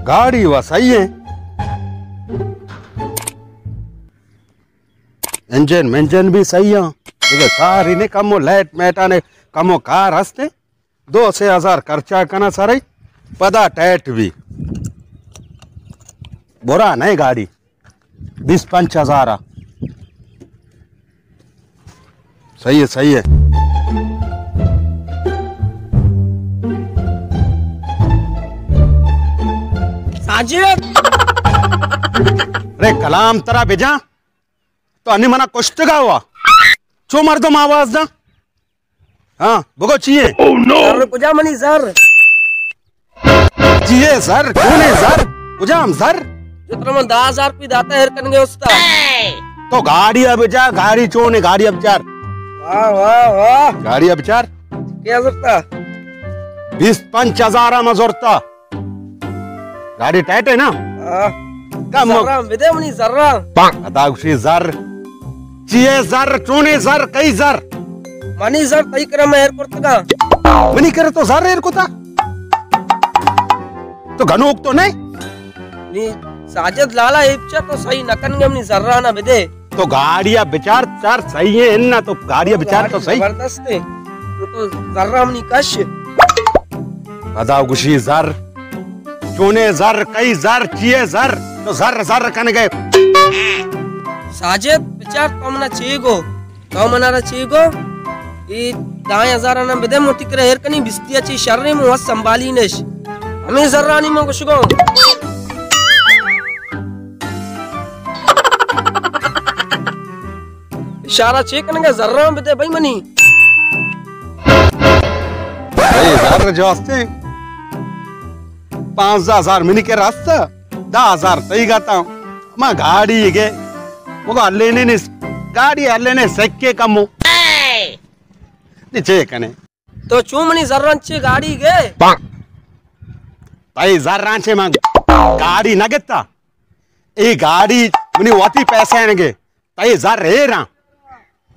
گاڑی و صحیح ہے، انجن منجن بھی صحیح ہے، دیکھے کار ہی نہیں، کمو لائٹ میٹا نے، کمو کار ہستے، دو سے ہزار خرچہ کنا سرئی، پدا ٹائٹ بھی، برا نہیں گاڑی، بیس پنچ ہزار۔ صحیح ہے، صحیح ہے۔ ساجد! ارے کلام ترا بجا، تو انی منا کشتگا ہوا۔ چو مردم آواز دا؟ ہاں، بگو چیے؟ زر کجا منی زر؟ چیے زر؟ چونے زر؟ کجام زر؟ جو ترا من دہ ہزار روپی داتا ہیر کنگے استا۔ تو گاڑی اب جا، گاڑی چونے، گاڑی اب چار۔ واہ، واہ، واہ۔ گاڑی اب چار۔ کیا زرتا؟ بیس پنچ ہزار ہم زرتا۔ گاڑی ٹائٹ ہے نا؟ ہاں۔ کم۔ زراں بدے منی زراں۔ ادا گوشی زر۔ چیے زر؟ چونے زر؟ کئی زر؟ منی زر تئی کرا میں ایر کرتگا۔ منی کرا تو زر ایر کتا؟ تو گنوک تو نہیں؟ نی ساجد لالا، ایپچا تو صحیح نہ کنگے، منی زرانا بدے۔ تو گاڑیا بچار، چار صحیح ہے نا، تو گاڑیا بچار تو صحیح۔ زبردست ہے۔ تو، تو زرا منی کش۔ ادا گوشی زر۔ چونے زر، کئی زر، چیے زر؟ تو زر زر کنگے۔ ساجد، بچار تو منا چی گو؟ تو منا را چی گو؟ ای دہ ہزار آنا بدے، موٹی کرا ہیر کنی، بستی اچی شر، مو سنبھالی نش۔ ہمیں زرانی من گوشگو۔ اشارہ چی کنگا؟ زراں بدے بھائی منی۔ بھائی زر جو ہستے، پانزدہ ہزار منی کرا ہستا، دہ ہزار تئی گتا۔ ما گاڑی گے، مگو ہلینے نے، گاڑی ہلینے سکے کمو۔ نی چے کنے؟ تو چو منی زراں چے گاڑی گے؟ تئی زراں چے من گاڑی نہ گتا۔ اے گاڑی منی وتی پیسے نگے۔ تئی زر ایراں۔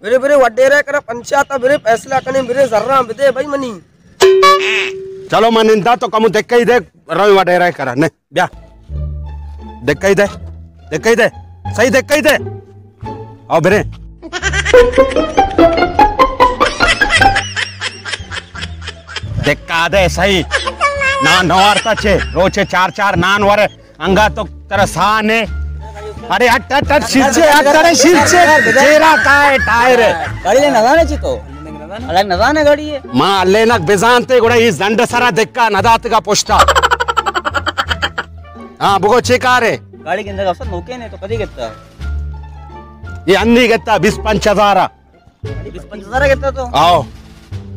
برے، برے، وڈیرے کرا پنچاتا، برے، فیصلہ کنے، برے، زراں بدے بھائی منی۔ چلو، من نندا تو کمو دکئی دے، روی وڈیرے کرا۔ نے، بیا۔ دکئی دے، دکئی دے، صحیح دکئی دے۔ او برے۔ دکا دے صحیح۔ نان نوارتا چے، روچے چار چار نان ورے۔ انگا تو ترا ساہ نے۔ ارے ہٹ، ہٹ، ہٹ، شیرچے، ہٹ، ارے شیرچے، چیرا کائے ٹائر۔ گاڑی لے نزانے چی تو؟ الگ نزانے گاڑی ہے۔ ما لینک بزانتے گڑا ای زنڈ سرا دکا نداتگا پشتا۔ ہاں، بگو چے کارے؟ گاڑی گندگا اصل نوکے نے تو کدی گتا؟ یہ انی گتا بیس پنچ ہزار۔ بیس پنچ ہزار گتا تو؟ آؤ۔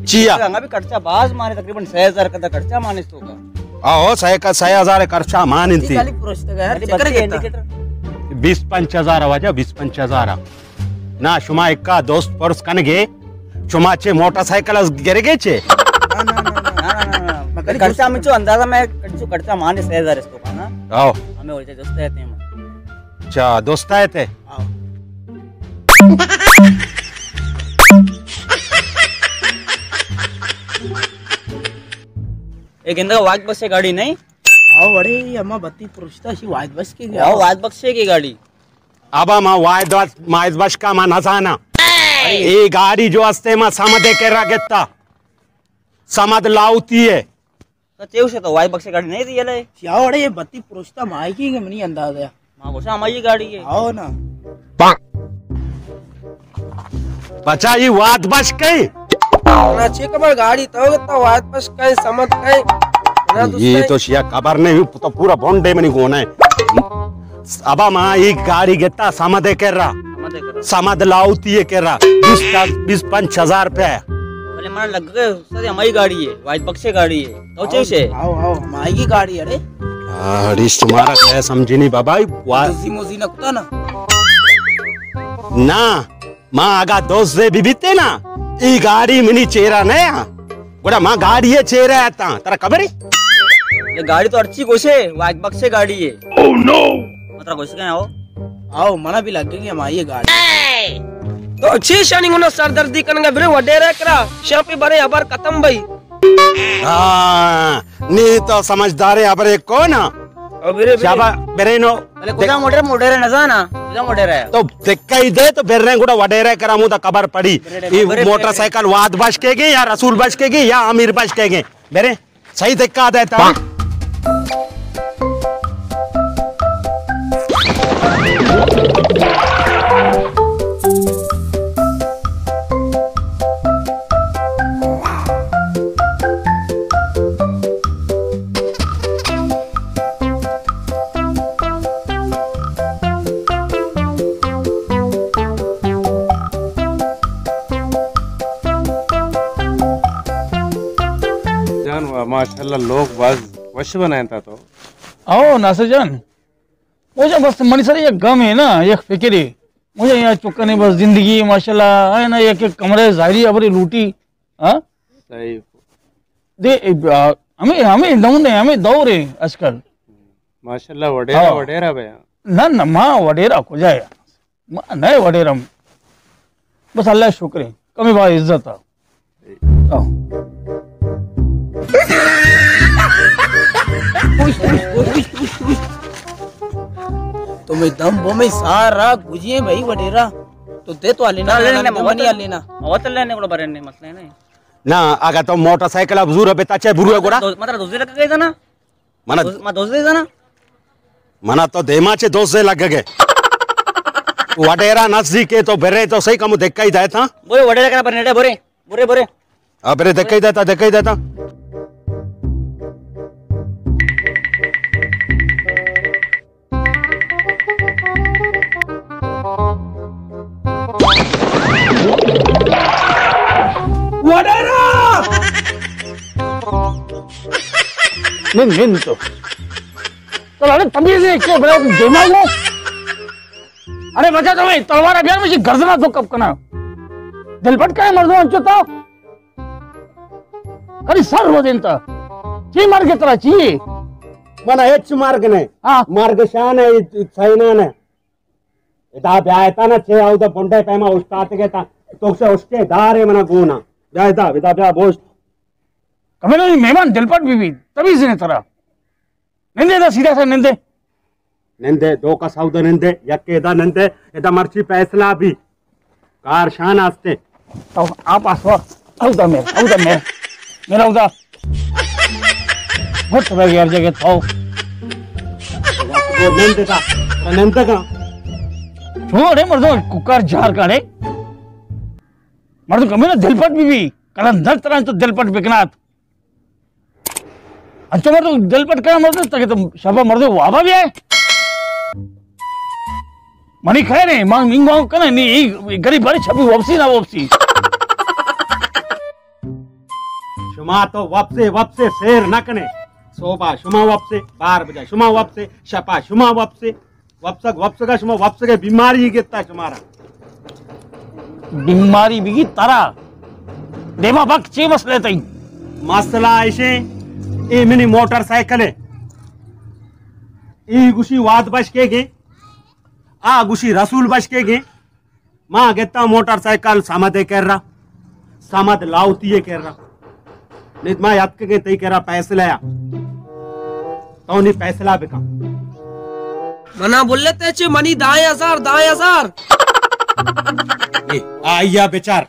چیا؟ ہنگا بھی خرچہ باز مانے، تقریباً سہ ہزار کدا خرچہ مانے تو کا۔ آؤ، سہ کا، سہ ہزار خرچہ مان انتی۔ گاڑی پروشتگا یار، چکر گتا۔ بیس پنچ ہزار واجہ، بیس پنچ ہزار۔ نا، شما اکا دوست پرس کنگے، شما چے موٹر سائیکل از گرگے چے؟ نا، نا، نا، نا۔ خرچہ من چو اندازہ میں چو خرچہ مانے سہ ہزار اس تو کا نا۔ آؤ۔ ہمیں وجہ دوست ہے تیم۔ اچھا، دوست آئے تھے؟ آؤ۔ اے گندگا واحد بخش گاڑی نہیں؟ آؤ، اڑے، اما بتی پرشتا شی واحد بخش کی گاڑی۔ آؤ، واحد بخش کی گاڑی۔ ابا ما واحد، واحد بخش کا ما نزانا۔ اے گاڑی جو استے ما سمدے کرا گتا۔ سمد لاؤتی ہے۔ تو چے گوشے تو واحد بخش گاڑی نہیں دی لے؟ چیا وڑے یہ بتی پروشتا مائی کی کہ منی انداز ہے۔ ما گوشا ہمائی گاڑی ہے۔ آؤ نا۔ بچا یہ واحد بخش کئی؟ نا چے خبر گاڑی تو گتا واحد بخش کئی سمد کئی۔ یہ تو شیا خبر نہیں، تو پورا بونڈے منی گونا ہے۔ ابا ما یہ گاڑی گتا سمدے کرا۔ سمد لاؤتی ہے کرا۔ بیس، بیس پنچ ہزار روپے۔ بلے منا لگ گئے، استاد، ہمائی گاڑی ہے، واحد بخش گاڑی ہے۔ تو چے سے؟ آؤ، آؤ، ہمائی گاڑی ہے رے۔ اڑیش تمہارا کیا سمجھنی بابا؟ وا- دوزی موزی نہ کتا نا؟ نا، ما اگا دوزے بھی بیتے نا، ای گاڑی منی چیرا نیا۔ گڑا ما گاڑی ہے چیرا آتا، ترا خبر ہے؟ یہ گاڑی تو ارچی گوشے، واحد بخش گاڑی ہے۔ Oh no! مطلب گوشے کہیں آؤ؟ آؤ، منا بھی لگ گئی ہمائی گاڑی۔ تو چی شانی گنا سردردی کنگا برے وڈیرے کرا، شاپی برے ابر ختم بھائی۔ ہاں، نی تو سمجھداریں ابرے کو نا۔ او برے، برے۔ شابا، برے نو۔ بلے کجا موٹر، موٹر نہ زانا۔ کجا موٹر ہے؟ تو دکھائی دے تو برے گڑا وڈیرے کرا مودا خبر پڑی۔ برے، ای برے، موٹر برے۔ سائیکل واد بشکے گے یا رسول بشکے گے یا امیر بشکے گے؟ برے، صحیح دکھا دیتا۔ جان، واہ، ماشاءاللہ، لوگ باز وش بنائیں تا تو۔ او ناصر جان، مجھے بس منی سر یک غم ہے نا، یک فکر ہے۔ مجھے یہاں چکنے بس زندگی ماشاءاللہ ہے نا، یک، یک کمرے ظاہری ابری لوٹی۔ ہاں؟ صحیح۔ دے، آ، ہمیں، ہمیں دور ہے، ہمیں دور ہے آج کل۔ ماشاءاللہ، وڈیرا، ہاں۔ وڈیرا بیا۔ نہ، نہ، ما وڈیرا کجا ہے؟ ما نئے وڈیرا۔ بس اللہ شکر ہے۔ کمی با عزت ہے۔ ہاں۔ تو میں دم بو میں سارا گجی ہے بھائی وڈیرا۔ تو دے تو لینا، لینا، لینا، لینا، لینا۔ او تو لینے گڑا برے نہیں، مسئلہ نہیں۔ نا، اگا تو موٹر سائیکل اب زور بتا چے برو گڑا۔ دو-، مطلب دوزے لگ گئے تھا نا؟ منا دوز-، ما دوزے تھا نا؟ منا تو دیما چے دوزے لگ گئے۔ وڈیرا نزدیک ہے تو برے تو صحیح کم دکھائی دے تھا۔ بورے وڈیرا کرا پر نیڑے بورے، بورے، بورے۔ آ، برے دکھائی دے تھا، دکھائی دے تھا۔ وڈیرا! نند، نند تو۔ تو لاڑے تمیز ہے کہ بڑا دماغ ہو۔ ارے بچا تو میں تلوار بیار مجھے گردنا تو کب کنا۔ دل پٹ کا ہے مردوں انچو تو۔ کدی سر رو دینتا۔ چی مرگ ترا چی؟ من ہچ مرگ نے۔ ہاں۔ مرگ شان ہے، سینا نے۔ ادا بیایتا نا چے او دا بنڈے پیما اشتاتے گے تا۔ تو سے اشتے دارے منا گونا۔ بیایتا، ادا بیا بوشت۔ کمے نا مہمان دل پٹ بی بی، تبھی سے ترا۔ نندے دا سیدھا سا نندے۔ نندے، دو کا سودا نندے، یک ادا نندے، ادا مرچی فیصلہ بی۔ کار شان آستے۔ او، آپ آسو، او دا میر، او دا میر۔ میرا او دا۔ گھٹ بے یار جگہ تھاو۔ وہ نندے دا، نندے کا۔ چھوڑے مردو، ککار جار کاڑے۔ مردو کمے نا دل پٹ بی بی، کلندر تران تو دل پٹ بکنات۔ انچو مردو دل پٹ کنا مردو، تاکہ تو شپا مردو وابا بیا ہے۔ منی خیر ہے، من انگو کنا نی، ای گریب باری چھپی واپسی نہ واپسی۔ شما تو واپسے، واپسے سیر نہ کنے۔ صوبہ شما واپسے، بار بجا شما واپسے، شپا شما واپسے۔ وپسگ، وپسگ ءَ شما وپسگ ءِ بیماری گتا شمارا۔ بیماری بگی ترا۔ دیما بک چے مسئلہ تئی؟ مسئلہ ایشے، اے منی موٹر سائیکل ہے۔ اے گوشی واد بشکے گے، آ گوشی رسول بشکے گے۔ ما گتا موٹر سائیکل سمد ءِ کرا، سمد لاہوتی ءِ کرا۔ نت ما یاتکگیں تئی کرا فیصلہ ءَ۔ تو نی فیصلہ بکن۔ منا بولتے چے منی دائیں ہزار، دائیں ہزار۔ اے، آئیا بچار۔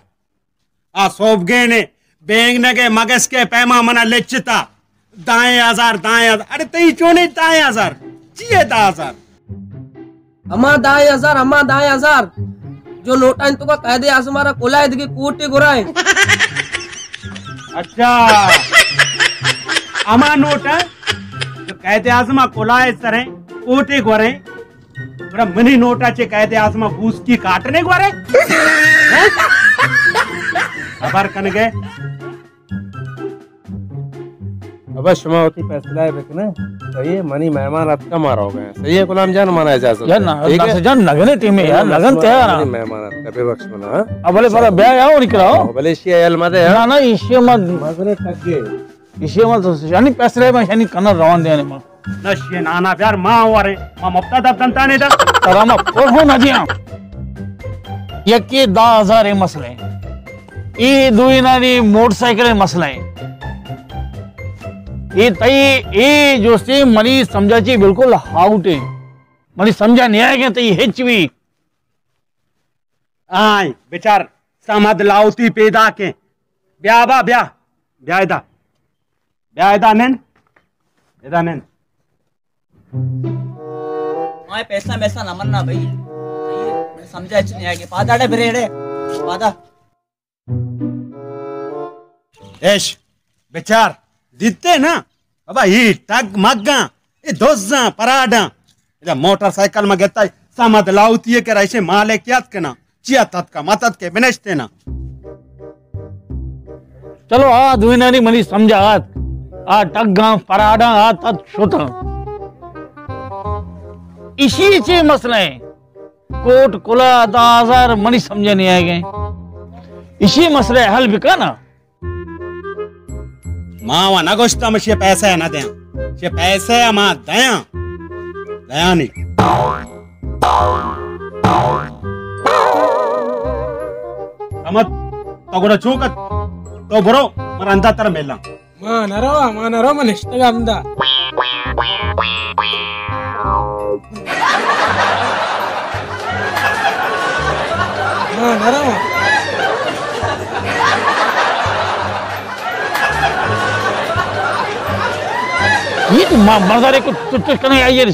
آ سوبگینے، بینگ نگے مگس کے پیما منا لچتا۔ دائیں ہزار، دائیں ہزار۔ ارے تئی چونے دائیں ہزار؟ چیے دائیں ہزار؟ ہما دائیں ہزار، ہما دائیں ہزار، جو نوٹاں تو کا قائد اعظم را کلائے دگے کوٹے گرائے۔ اچھا، ہما نوٹ ہے جو قائد اعظم کلائے سرے کوٹے گرے۔ برا منی نوٹا چے قائد اعظم بوسکی کاٹنے گرے۔ ہیں؟ خبر کن گئے۔ ابا شما وتی فیصلہ ءَ بکنے۔ صحیح ہے، منی مہمان اتکا ما روگا۔ صحیح ہے غلام جان، منا اجازت یار ہے۔ نا، ٹھیک ہے؟ ناصر جان، نگنے ٹیم ہے یار، نگن تیار منی ہیں۔ مہمان اتکا، بے بکش منا، ہاں؟ اب بلے پتہ بیا یا اور نکلا ہو۔ بلے اشی ایل مدے، ہاں؟ نا، نا، اشی مت۔ مزنے تک گئے۔ اشی مت، یعنی فیصلہ میں، یعنی کنر روان دینے ما۔ نشیے نانا بیار ما ورے، ما مفتا دب دنتانے دا۔ ترا ما پر ہو نہ دیاں۔ یکی دہ ہزار ءِ مسئلہ ہے۔ اے دوئینانی موٹر سائیکل ءِ مسئلہ ہے۔ اے تئی اے جوستی منی سمجھا چی بالکل آؤٹ ایں۔ منی سمجھا نیائے گے تئی ہچ بھی۔ آئیں، بچار، سمد لاؤتی پیدا کے۔ بیا با، بیا۔ بیا ادا۔ بیا ادا نند۔ ادا نند۔ ماں پیسہ میسہ نہ مننا بھائی۔ بھائی، سمجھا اچ نہیں آئے گی۔ پادا اڑے بریڑے۔ پادا۔ اش، بچار، دیتے نا؟ بابا، اے ٹگ مگاں، اے دزاں، پراڈاں۔ ادا موٹر سائیکل ما گتا، سمد لاؤتی ہے کہ رئیسے مالکیت کنا۔ چیا تتکا، متت کے بنشتے نا۔ چلو، آ دوینانی منی سمجھا آت۔ آ ٹگاں، پراڈاں، آ تت شتاں۔ اشی چے مسئلہ ہیں؟ کوٹ کلا دہ ہزار منی سمجھا نہیں آئے گئے۔ اشی مسئلہ حل بکا نا۔ ما و نگوشتم شے پیسہ نہ دیاں۔ شے پیسہ ما دیاں۔ دیاں نہیں۔ سمد، تو گڑا چون کت؟ تو برو، من رندا ترا ملاں۔ ما نہ رواں، ما نہ رواں، ما نشتگاں ہمدا۔ ما نہ رواں۔ یہ تو ما-، مزارے کو چٹش کرنے آئیے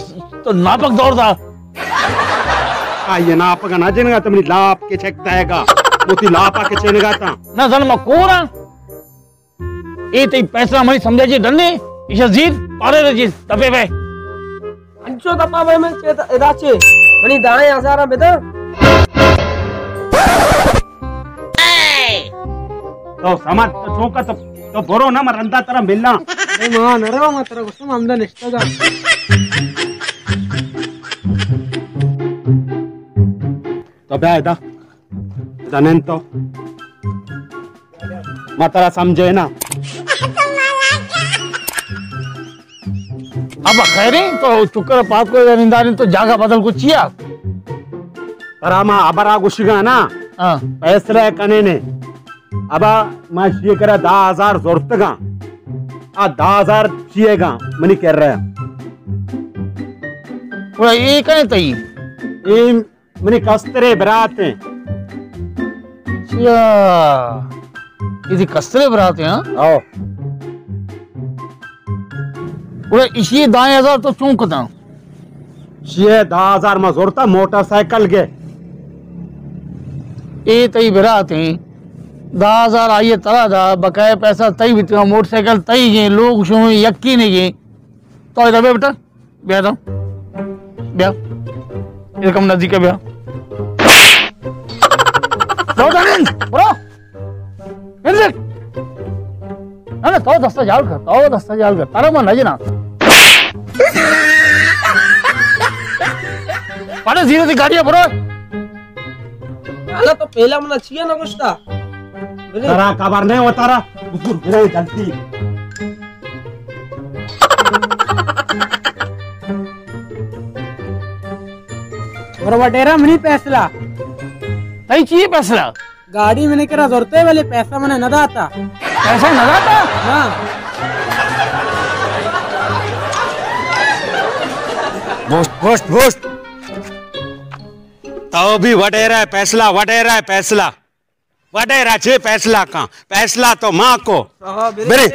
تو ناپک دور دا۔ آئیے ناپک نہ جنگا تو منی لاپ کے چک دائے گا۔ موتی لاپا کے چنگا تا۔ نہ زن ما کورا۔ اے تئی پیسہ منی سمجھا چی ڈنے، ایشا زیر، پارے رجی، دپے بے۔ انچو دپا بے من چے ادا چے، منی دائیں ہزاراں بداں۔ تو سمد، تو چونکا تو، تو برو نا، من رندا ترا ملاں۔ اے ما نہ رواں، ما ترا گوشتم ہمدا نشتگاں۔ تو بیا ادا۔ ادا نند تو۔ ما ترا سمجھے نا۔ ابا خیریں تو چکر پاس کو یا ننداریں تو جاگہ بدل کو چیا؟ ترا ما ابرا گوشگا نا۔ ہاں۔ فیصلہ کنے نے۔ ابا ما شی کرا دہ ہزار زورتگاں۔ آ دہ ہزار چیے گا منی کر رہا۔ وہ یہ کہیں تئی؟ اے منی کسترے برات ہیں۔ اچھا، یہ کسترے برات ہیں، ہاں؟ او۔ گڑا اشی دائیں ہزار تو چون کتاں؟ اشی دہ ہزار ما زورتا موٹر سائیکل گے۔ اے تئی برات ہیں۔ دہ ہزار آئیے ترا دا، بقایا پیسہ تئی بیتگا، موٹر سائیکل تئی گے، لوگ شو یکی نے گے۔ تو ادا بے بیٹا۔ بیا تو۔ بیا۔ اے کم نزدیک بیا۔ لوٹا نند، برو۔ نند۔ نہ، نہ، تو دستا جال کر، تو دستا جال کر۔ تارا من نہ جنا۔ پڑے زیرو دی گاڑی برو۔ حالا تو پہلا منا چیا نہ گوشتا؟ بلے۔ ترا خبر نہیں ہوتا را۔ بزرگ گرے جلدی۔ اور وڈیرا منی فیصلہ۔ تئی چی فیصلہ؟ گاڑی منی کرا زورتے بلے پیسہ منا نہ داتا۔ پیسہ نہ داتا؟ ہاں۔ بوشت، بوشت، بوشت۔ تو بھی وڈیرا ہے فیصلہ، وڈیرا ہے فیصلہ۔ وڈیرا چے فیصلہ کاں؟ فیصلہ تو ماں کو۔ آہا، برے۔ برے۔